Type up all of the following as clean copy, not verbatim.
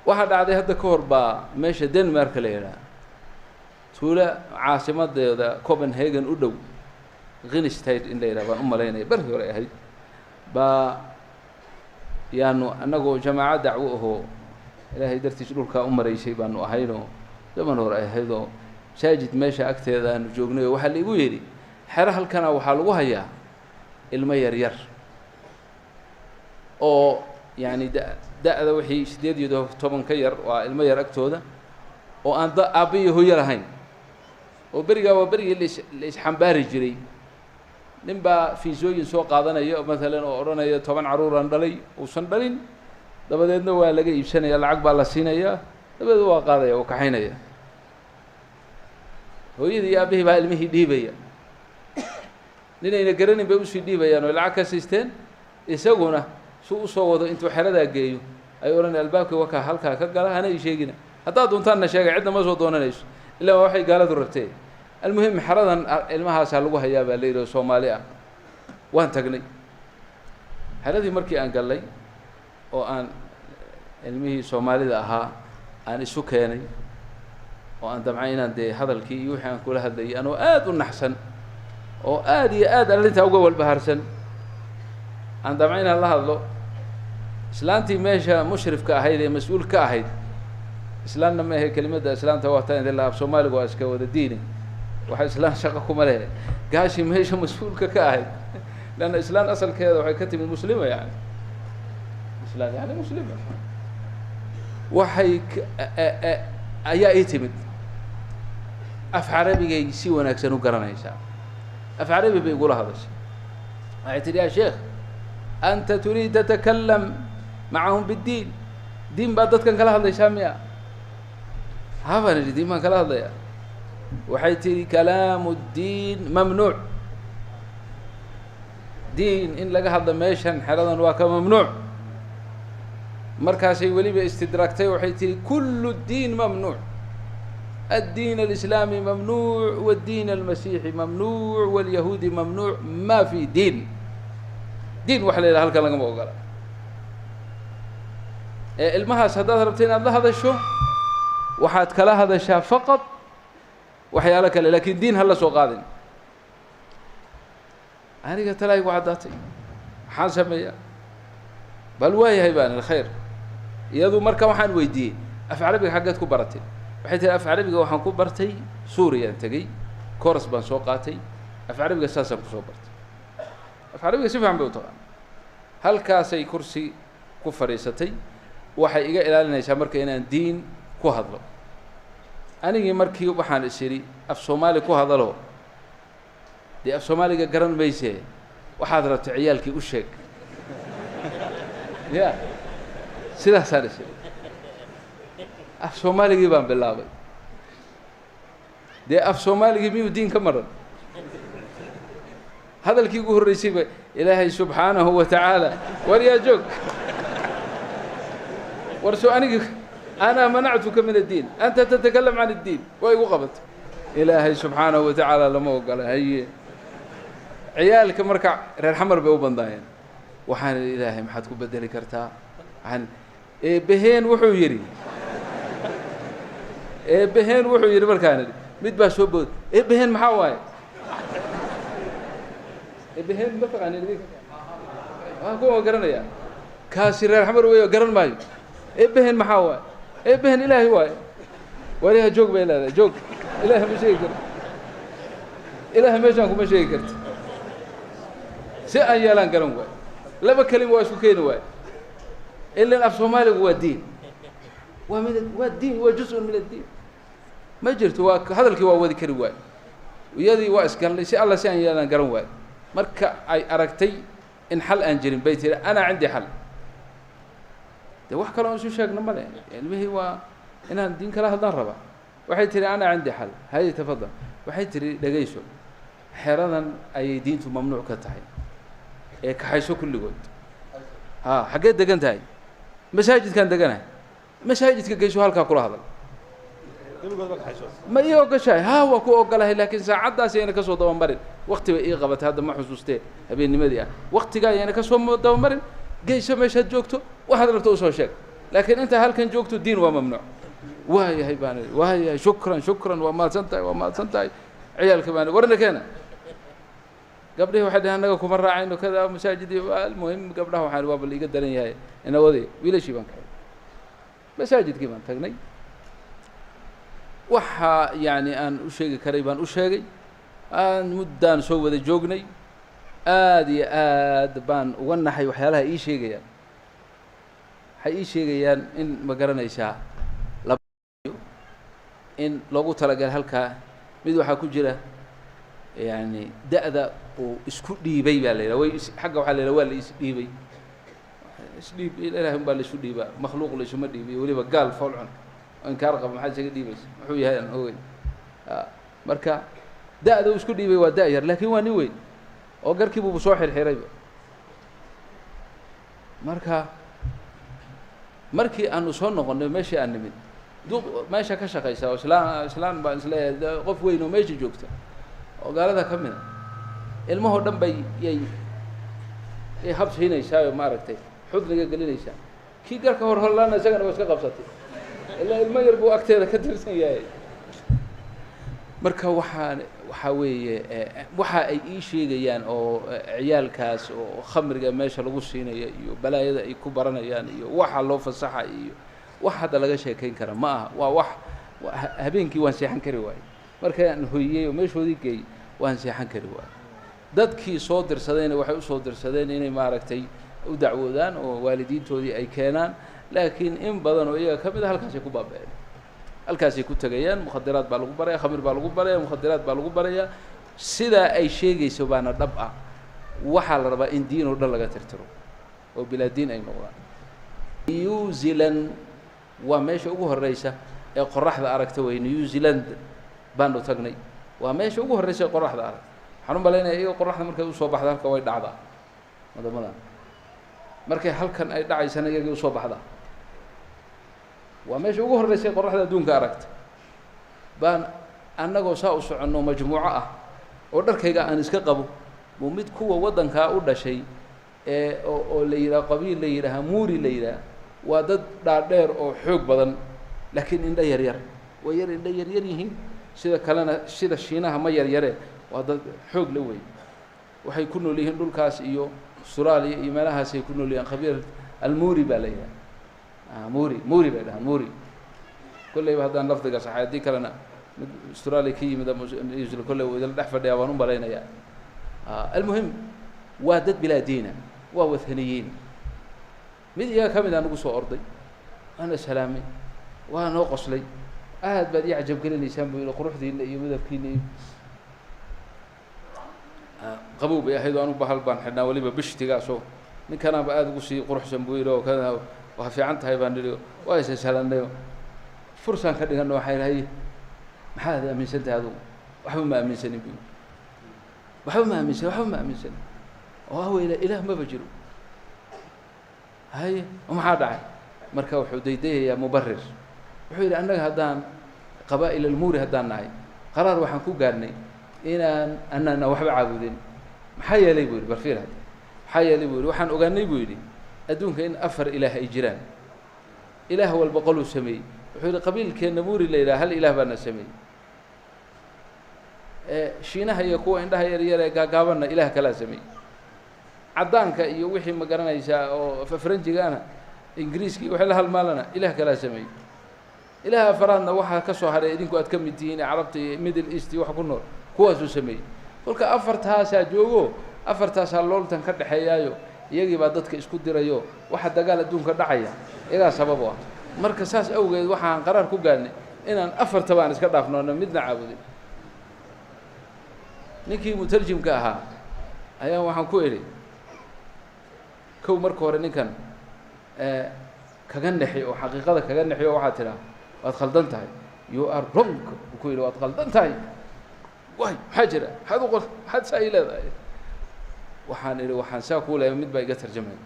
Waxaa dhacday hadda ka hor baa meesha Denmark la yidhaha, tuulo caasimadeeda Copenhagen u dhow, Grindsted in la yidhaha baan u malaynaya, berkii hore ahayd, baa yaanu annagoo jamaaco dacwo ahoo Ilaahay dartiis dhulkaa u maraysay baanu ahaynoo, zaman hore ahaydoo, masaajid meesha agteeda aanu joognay oo waxaa la igu yidhi xero halkana waxaa lagu hayaa ilmo yar yar oo yacni da-da wixii 18 ka yar, waa ilmo yar agtooda, oo aan da aabba iyo hooyo lahayn, oo berigaa waa berigii la isxambaari jiray. Nin baa fiisooyin soo qaadanaya maalan oo odhanaya 10 carruuraan dhalay, uusan dhalin, dabadeedna waa laga iibsanaya, lacag baa la siinayaa, dabadeed waa qaadaya oo kaxaynaya. Hooyadii iyo aabbihii baa ilmihii dhiibaya, ninayna garanin bay usii dhiibayaan oo lacag ka siisteen. Isaguna suu usoo wado intuu xeradaa geeyo ay odhanaya albaabkii wakaa halkaa ka gala, hana ii sheegina, haddaad doontaanna sheega, cidna ma soo doonanayso, ilaa waa waxay gaaladu rabtee. Almuhim, xeradan ilmahaasaa lagu hayaa baa la yidhi oo Soomaali ah. Waan tagnay xeradii. Markii aan gallay oo aan ilmihii Soomaalida ahaa aan isu keenay oo aan damcay inaan dee hadalkii iyo wixii aan kula hadlayay, anoo aada u naxsan oo aada iyo aad arrintaa uga walbahaarsan, aan damcay inaan la hadlo, islaantii meesha mushrifka ahayd ee mas-uul ka ahayd, islaanna ma ahe, kelimadda islaanta waa taa idin la af Soomaaligu waa iska wada diini, waxa islaan shaqo kuma lehe, gaashii meesha mas-uulka ka ahayd, leanna islaan asalkeeda waxay ka timid muslima, yani islaan yani muslima, waxay ayaa ii timid. Af Carabigay si wanaagsan u garanaysaa, af Carabi bay igula hadashay. Waxay tidhi: "Ya sheekh, anta turiid tatakalam macahum biddiin, diin baad dadkan kala hadlaysaa miya?" Ha, baan idhi, diin baan kala hadlayaa. Waxay tidhi: "Kalaamu ddiin mamnuuc, diin in laga hadlo meeshan xeradan waa ka mamnuuc." Markaasay weliba istidraagtay, waxay tihi: "Kullu ddiin mamnuuc, الدين الإسلامي ممنوع والدين المسيحي ممنوع واليهودي ممنوع، ما في دين، diin waxa la yidhaha halkan lagama ogola. Ee ilmahaas haddaad rabto inaad la hadasho, waxaad kala hadashaa faqad waxyaalo kale, laakiin diin ha la soo qaadin." Aniga talaa igu caddaatay, maxaan sameeyaa? Bal waayahay, baan ihi, khayr. Iyadu marka waxaan weydiiyey: "Af Carabiga xaggeed ku baratay?" Waxay tihi: "Af Carabiga waxaan ku bartay Suuriyaan tegey, course baan soo qaatay, af Carabiga saasaan kusoo bartay." Af Carabiga si fiican bay u taqaana. Halkaasay kursi ku fadhiisatay, waxay iga ilaalinaysaa marka inaan diin ku hadlo. Anigii markii waxaan is idhi af Soomaali ku hadalo, dee af Soomaaliga garan mayse, waxaad rabta ciyaalkii u sheeg ya, sidaasaan is idhi. Af Soomaaligii baan bilaabay. Dee af Soomaaligii miyuu diin ka maran? Hadalkii ugu horreysayba Ilaahay subxaanahu wa tacaala, war yaa joog, war soo anigi ana manactuka min addiin, anta tatakalam can iddiin, waa igu qabatay. Ilaahay subxaanahu wa tacaala lama ogola. Haye, ciyaalka marka reer Xamar bay u bandaayeen. Waxaan idhi: "Ilaahay maxaad ku bedeli kartaa?" Waxaan eebbaheen wuxuu yidhi, eebbaheen wuxuu yidhi. Markaan idhi, mid baa soo bood: "Eebbaheen maxaa waaye? Eebbaheen ma taqaanin idinka?" Waa kuwa garanaya, kaasi reer Xamar weyo, garan maayo. "Eebbaheen maxaa waaye? Eebbaheen Ilaahay waaye." "Wariha joog," bay leedahay, "joog, Ilaahay ma sheegi karto, Ilaahay meeshaan kuma sheegi karto." Si aan yeelaan garan waayo, laba kelima waa isku keeni waayo, ilan af Soomaaligu waa diin, waa min waa diin, waa juzun min addiin. Ma jirto, waa hadalkii waa wadi kari waayo, iyadii waa isgalnay. Si alla si aan yeelaan garan waayo. Marka ay aragtay in xal aan jirin bay tiri: "Anaa cindi xal." Dee wax kaloo isu sheegna male, ilmihii waa inaan diin kala hadlaan rabaa. Waxay tihi: "Anaa cindi xal." "Haye, tafadal." Waxay tihi: "Dhegayso, xeradan ayay diintu mamnuuc ka tahay ee kaxayso kulligood. Ha, xaggee degan tahay?" "Masaajidkaan deganahay." "Masaajidka geyso, halkaa kula hadal." "Ma ii ogoshahay?" "Ha, waa ku ogolahay, laakiin saacaddaas ayna kasoo dabamarin." Wakti bay ii qabatay, hadda ma xusuustee, habeennimadii ah. "Waktigaa ayayna kasoo dabamarin. Geyso meeshaad joogto, waxaad rabto usoo sheeg." Laakiin intaa halkan joogto diin waa mamnuuc. Waayahay baan idhi, waayahay, shukran, shukran, waa mahadsan tahay, waa mahadsan tahay. Ciyaalka baan warna keena. Gabdhihii waxay dhaheen annaga kuma raacayno kada masaajidii. Almuhim, gabdhaha waxaan waa bal iga daran yahay ina waday. Wiilashii baan kaxay, masaajidkii baan tagnay. Waxa yacni aan u sheegi karay baan u sheegay. Aan muddaan soo wada joognay. Aad iyo aad baan uga naxay waxyaalaha ii sheegayaan. Waxay ii sheegayaan in, ma garanaysaa, laba in loogu talagalay halkaa. Mid waxaa ku jira yani da'da uu isku dhiibay baa la yidhaha. Way is xagga waxaa la yidhaha waa la isdhiibay. Isdhiib Ilahay un baa la isu dhiibaa, makhluuq la isuma dhiibiyo. Weliba gaal foolcun oo inkaar qaba maxaad isaga dhiibaysa? Muxuu yahay aan ogeyn. Marka da'da uu isku dhiibay waa da' yar, laakiin waa nin weyn oo garkii buubu soo xirxirayba. Marka markii aanu soo noqonnay meeshii aan nimid, duq meesha ka shaqaysa oo islaan, islaan baan isleeyahay, qof weyn oo meesha joogta oo gaalada ka mid a, ilmahoo dhan bay yay habsiinaysaa oo maaragtay xudniga gelinaysaa. Kii garka hor horlaana isagana waa iska qabsatay, ilaa ilmo yar buu agteeda ka tirsan yahay. Marka waxaan waxaa weeye waxa ay ii sheegayaan oo ciyaalkaas oo khamriga meesha lagu siinayo iyo balaayada ay ku baranayaan iyo waxa loo fasaxa iyo wax hadda laga sheekayn kara ma aha. Waa wax habeenkii waan seexan kari waayey. Markaan hoyiyey oo meeshoodii geeyey waan seexan kari waayey. Dadkii soo dirsadayna waxay usoo dirsadeen inay maaragtay u dacwoodaan oo waalidiintoodii ay keenaan, laakiin in badan oo iyaga ka mid a halkaasay ku baaba'een, halkaasay ku tegayaan. Mukhadiraad baa lagu baraya, khamir baa lagu baraya, mukhadiraad baa lagu barayaa. Sidaa ay sheegayso baana dhab ah. Waxaa la rabaa in diin oo dhan laga tirtiro oo bilaa diin ay noqdaan. New Zealand waa meesha ugu horeysa ee qoraxda aragta wey. New Zealand baanu tagnay, waa meesha ugu horreysa ee qoraxda aragta. Waxaan u malaynaya iyagoo qoraxda markay usoo baxda halka way dhacdaa. Wadamadan markay halkan ay dhacaysana iyagii usoo baxdaa. Waa meesha ugu horreysay qoraxda adduunka aragta. Baan annagoo saa u soconno majmuuco ah oo dharkayga aan iska qabo buu mid kuwa waddankaa u dhashay ee oo la yidhaha qabiil la yidhaaha Muuri la yidhaha. Waa dad dhaadheer oo xoog badan, laakiin indho yar yar, way yar indho yar yar yihiin. Sida kalena sida Shiinaha ma yar yare, waa dad xoog la wey. Waxay ku nool yihiin dhulkaas iyo Australia iyo meelahaasay ku nool yihiin. Qabiil Almuuri baa la yidhaha, Muri, Muri bay dhahaan, Muri. Kolleyba haddaan lafdiga saxay, haddii kalena mid Australia ka yimid ama New Zealand kolley uu idinla dhex fadhiyaa baan u malaynayaa. Almuhim, waa dad bilaa diina, waa wathaniyiin. Mid iyaga ka mid a nagu soo orday, waana salaamay, waa noo qoslay. "Aad baad ii cajab gelinaysaan," buu yihi, "quruxdiina iyo midabkiina." Iyo qabow bay ahayd oo anu bahal baan xidhnaa, weliba bishtigaasoo. "Ninkanaaba aada ugu sii quruxsan," buu yidhi, "oo kana waa fiican tahay," baan nidhi. Waa isa salanayo, fursaan ka dhigano. Waxay dhahay, "Maxaad aaminsan tahay adugu?" "Waxba ma aaminsanin," buu yidhi. "Waxba ma aaminsan, waxba ma aaminsanin oo aweyla Ilaah maba jiro." "Haye, maxaa dhacay?" Marka wuxuu daydayayaa mubarir. Wuxuu yidhi, "Annaga haddaan qabaa'il Almuuri haddaan nahay, qaraar waxaan ku gaarnay inaan anana waxba caabudin. Maxaa yeelay," buu yidhi, barfiir hadda, "maxaa yeelay," buu yidhi, "waxaan ogaanay," buu yidhi, "adduunka in afar ilaah ay jiraan, ilaah walba qoluu sameeyey." Wuxuu yidhi, "Qabiilkeenna Muuri la yidhaha hal ilaah baana sameeyey, Shiinaha iyo kuwa indhaha yar yar ee gaagaabanna ilaah kalaa sameeyey, caddaanka iyo wixii, ma garanaysaa, oo Faranjigaana, Ingiriiska iyo wixii la halmaalana ilaah kalaa sameeyey, ilaah afaraadna waxaa ka soo haray idinku aad ka mid tihiin, Carabta iyo Middle East iyo waxa ku nool, kuwaasuu sameeyey. Kolka afartaasaa joogo, afartaasaa looltan ka dhexeeyaayo, iyagii baa dadka isku dirayo. Waxa dagaal adduunka dhacaya iyagaa sabab u ah. Marka saas awgeed waxaan qaraar ku gaarnay inaan afartaba aan iska dhaafnoona, midna caabudin." Ninkii mutarjimka ahaa ayaa waxaan ku idhi, kow marka hore ninkan kaga nexi oo xaqiiqada kaga nexi oo waxaad tidhaha, "Waad khaldan tahay, you are wrong," buu ku yidhi, "waad khaldan tahay." "Waay, maxaa jira? Maxaad u qor, maxaad saa ii leedahay?" Waxaan idhi, waxaan saa kuu leeyahay, mid baa iga tarjamay,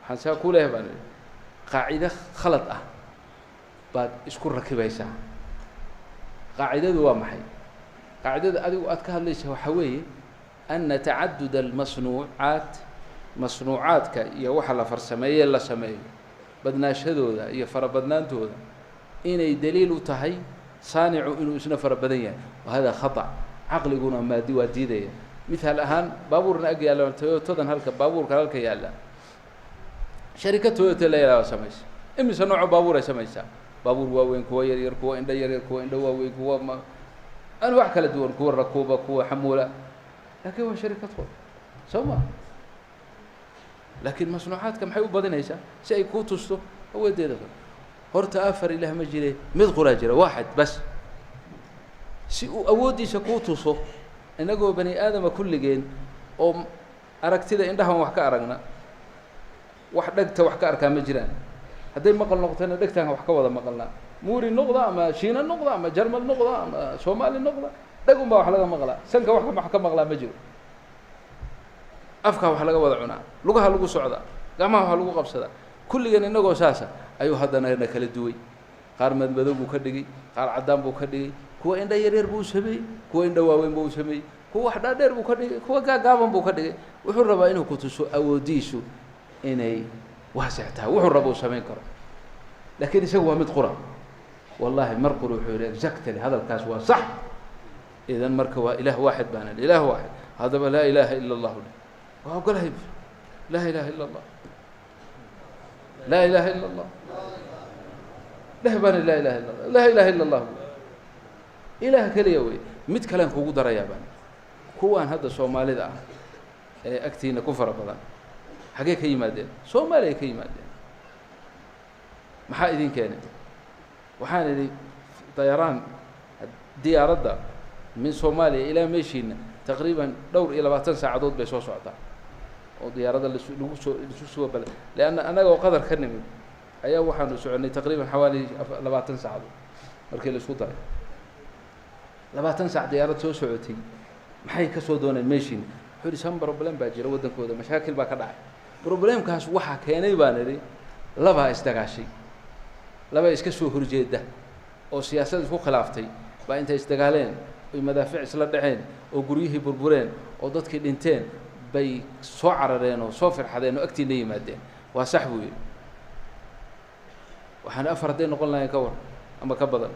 waxaan saa kuu leeyahay baan idhi, qaacido khalad ah baad isku rakibaysaa. Qaacidadu waa maxay? Qaacidada adigu aad ka hadlaysa waxaa weeye ana tacadud almasnuucaat, masnuucaadka iyo waxa la farsameeye la sameeyo. Badnaashadooda iyo farabadnaantooda inay daliil u tahay saanicu inuu isna fara badan yahay, wa hada khata. Caqliguna maadi waa diidaya. Mithaal ahaan, baabuurna ag yaalla, Toyotadan halka baabuurkan halka yaalla, sharika Toyota la yidhahdo samaysa. Imise nooco baabuur ay samaysaa? Baabuur waaweyn, kuwa yar yar, kuwa indho yar yar, kuwa indho waaweyn, kuwa ma anwac kala duwan, kuwa rakuuba, kuwa xamuula, laakiin waa sharikad qor soo ma? Laakiin masnuucaadka maxay u badinaysaa? Si ay kuu tusto awooddeeda kale. Horta afar ilaah ma jire, mid quraa jira, waaxid bas, si uu awooddiisa kuu tuso. Inagoo bani aadama kulligeen oo aragtida indhahan wax ka aragna, wax dhegta wax ka arkaa ma jiraan. Hadday maqal noqotona, dhegtaan wax ka wada maqalnaa. Muuri noqda ama Shiina noqda ama Jarmal noqda ama Soomaali noqda, dheg un baa wax laga maqlaa, sanka wax ka maqlaa ma jiro. Afkaa wax laga wada cunaa, lugaha lagu socdaa, gacmaha wax lagu qabsadaa. Kulligeen inagoo saasa ayuu haddana na kala duway. Qaar madmadow buu ka dhigay, qaar caddaan buu ka dhigay, kuwa indha yaryar buu u sameeyey, kuwa indha waaweyn buu u sameeyey, kuwa wax dhaadheer buu ka dhigay, kuwa gaagaaban buu ka dhigay. Wuxuu rabaa inuu ku tuso awooddiisu inay waasic tahay, wuxuu raba uu samayn karo, laakiin isagu waa mid qura. Wallahi mar qura wuxuu yihi, exactly, hadalkaas waa sax. Idan marka waa ilaah waaxid baana, ilaah waaxid. Haddaba laa ilaaha ila allahu dheh. Waa ogolahay, laa ilaha ila allah, laa ilaha ila allah dheh baana, laa ilaha illa allah, laa ilaha ila allah, ilaah keliya wey. Mid kalean kugu darayaa baan. Kuwaan hadda Soomaalida ah ee agtiina ku fara badan, xaggee ka yimaadeen? Soomaaliya ka yimaadeen. Maxaa idin keenay? Waxaan idhi, dayaraan diyaaradda min Soomaaliya ilaa meeshiina taqriiban dhowr iyo labaatan saacadood bay soo socotaa, oo diyaaradda las lagu soo laisu soo bal leanna annagoo Qadar ka nimid ayaa waxaanu soconay taqriiban xawaali 20 saacadood. Markii la isku daray 20 saac diyaarad soo socotay, maxay ka soo dooneen meeshiina? Wuxuu yihi, some problem baa jira waddankooda, mashaakil baa ka dhacay. Problemkaas waxaa keenay baan idhi, labaa isdagaashay, labaa iska soo horjeeda oo siyaasad isku khilaaftay baa intay isdagaaleen oy madaafiic isla dhaceen oo guryihii burbureen oo dadkii dhinteen bay soo carareen oo soo firxadeen oo agtiina yimaadeen. Waa sax, buu yidhi. Waxaan afar hadday noqon lahayn ka war ama ka badan.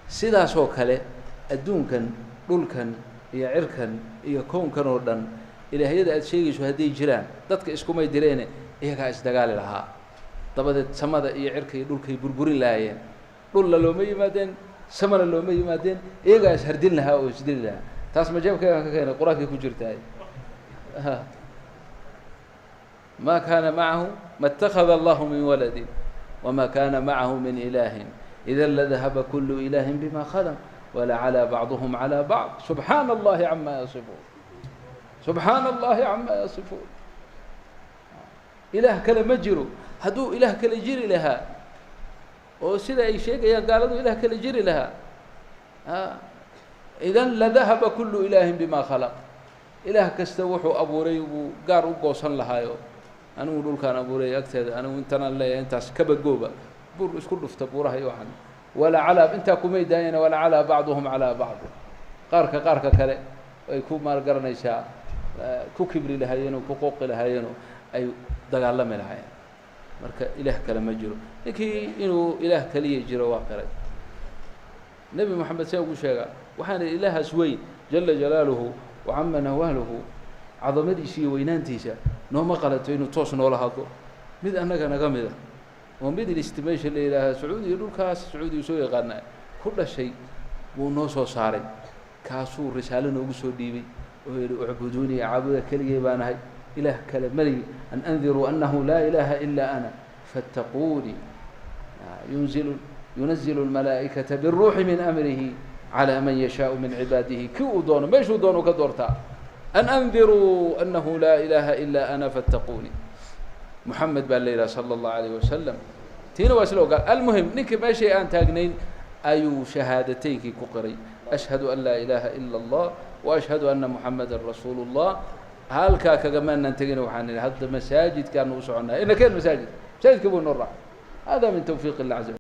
Sidaasoo kale adduunkan, dhulkan iyo cirkan iyo kownkan oo dhan, ilaahyada aad sheegayso hadday jiraan, dadka iskumay direene iyagaa isdagaali lahaa. Dabadeed samada iyo cirka iyo dhulkay burburin lahaayeen. Dhulla looma yimaadeen, samana looma yimaadeen, iyagaa ishardin lahaa oo isdili lahaa. Taas ma jeebkaygaan ka keenay? Qur-aankay ku jirtaay. Ma kaana macahu, ma اtakada allahu min waladin wma kana macahu min ilahin, idan ladahaba kulu ilahin bima khalaq walacalaa bacduhum calى bacd, subxaana allahi cama yasifuun, subxaana allahi cama yasifuun. Ilaah kale ma jiro. Hadduu ilaah kale jiri lahaa, oo sida ay sheegayaan gaaladu ilaah kale jiri lahaa, idan ladahaba kulu ilaahin bima khalaq, ilaah kasta wuxuu abuuray buu gaar u goosan lahaayo. Anigu dhulkaan abuuray agteeda, anigu intanaan leeyahay, intaas kaba gooba, buur isku dhufta buuraha iyo waxaan. Wala calaa intaa kumay daayana, wala calaa bacduhum calaa bacd, qaarka qaarka kale ay ku maalgaranaysaa, ku kibri lahaayeenoo ku qooqi lahaayeenoo ay dagaalami lahaayeen. Marka ilaah kale ma jiro. Ninkii inuu ilaah keliya jiro waa qiray. Nebi Moxamed see ugu sheegaa? Waxaan idhi, ilaahaas weyn jala jalaaluhu wacama nawaaluhu, cadamadiisa iyo weynaantiisa nooma qalato inuu toos noola hadlo. Mid annaga naga mida oo Middle East meesha la yidhaaha, Sacuudiya, dhulkaas Sacuudiya soo yaqaana, ku dhashay buu noo soo saaray. Kaasuu risaalo noogu soo dhiibay oo yihi, ucbuduunii, caabuda, keligay baan ahay, ilaah kale maligi, an andiruu annahu laa ilaaha ilaa ana faاtaquunii, yunzilu yunazilu اlmalaa'ikata biالruuxi min amrihi calى man yashaau min cibaadihi. Kii uu doono meeshuu doono ka doortaa. An andiruu annahu laa ilaaha ilaa ana faاtaquunii. Moxamed baa la yidhaha sala allahu alayh wasalam. Tiina waa isla ogaal. Almuhim, ninkii meeshay aan taagnayn ayuu shahaadateynkii ku qiray, ashhadu an laa ilaaha ila allah wa ashhadu anna muxameda rasuulu اllah. Halkaa kagamaanaan tegina, waxaan idhi, hadda masaajidkaanu u soconaya, ina keen masaajid. Masaajidka buu noo raacay. Hada min tawfiiq illah caza.